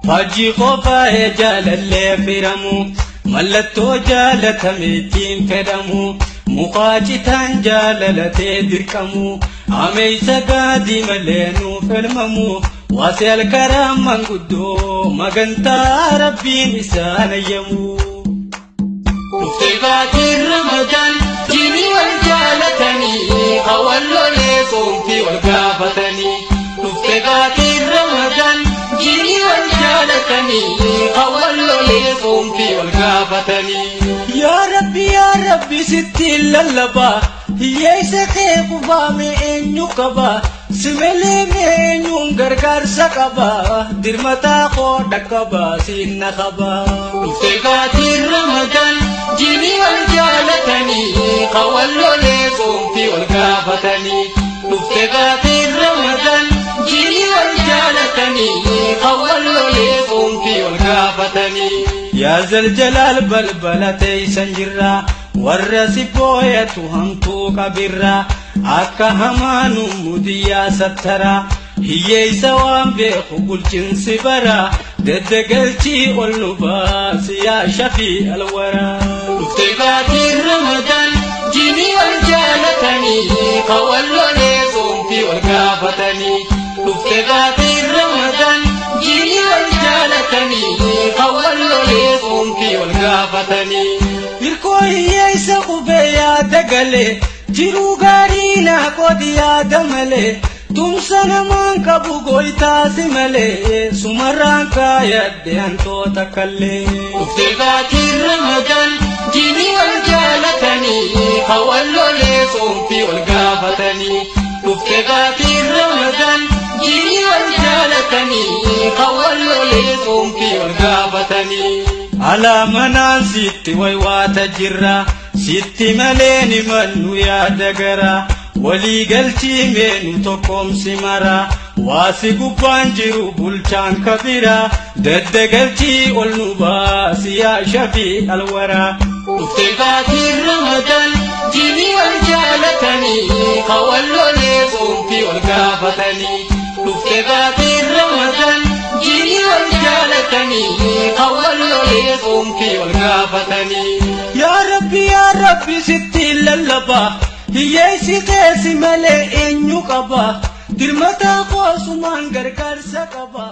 Faajjii qofaa'ee jaalallee firamu mallattoo jaalatameetiin fedhamu mukaa citaan jaalalatee dirqamu ameessa gaadii malee nuuf elmamu waasee alkaraa manguddoo magantaa rabbiin isaan ayyamu. Dhuftee baatiin Ramadaan jiini wal jaalatanii hawallolee soomtii wal gaafatanii. Dhuftee baatiin Ramadaan jiini wal jaalatanii hawallolee soomtii wal gaafatanii. Yaa Rabbi yaa Rabbi sitti lallabaa hiyyeessa kee kufaame eenyu qaba si malee eenyuun gargaarsa qaba dirmataa koo dhaqqaba siinna qaba. Dhuftee baatiin Ramadaan jiini wal jaalatanii hawallolee soomtii wal gaafatanii. Dhuftee baatiin Ramadaan jiini wal jaalatanii hawallolee soomtii wal gaafatanii. Yaa zaljalaal balbala teessan jirra warra si booyatu hamtuu qabirra akka hamaanu mudiyyaa sattara hiyyeessa waan beeku bulchinsi bara daddagalchii ol nu baasi yaa shafii alwaraa. Dhuftee baatiin Ramadaan jiini wal jaalatanii hawallolee soomtii wal gaafatanii. Dhuftee baatiin Ramadaan jiini wal jaalatanii hawallolee soomtii wal gaafatanii. Hirkoo hiyyeessa qubee yaada galee jiruu gaarii naa qoodi yaada malee tumsa namaan qabu goytaasi malee sumarraan kaayadde hantoota kallee. Dhuftee baatiin Ramadaan jiini wal jaalatanii hawallolee soomtii wal gaafatanii. Dhuftee baatiin Ramadaan jiini wal jaalatanii hawallolee soomtii wal gaafatanii. Alaa manaan sitti waywaata jirra sitti malee ni mannu yaada gara walii galchii meenu tokkoomsi mara waasi gubbaan jiru bulchaan kabira daddagalchii ol nu baasi yaa shafii alwaraa. Dhuftee baatiin Ramadaan jiini wal jaalatanii hawallolee soomtii wal gaafatanii. Dhuftee baatiin Ramadaan jiini wal jaalatanii hawallolee soomtii wal gaafatanii. Yaa Rabbi yaa Rabbi sitti lallabaa hiyyeessi keessi malee eenyu qaba dirmataa koosumaan gargaarsa qaba.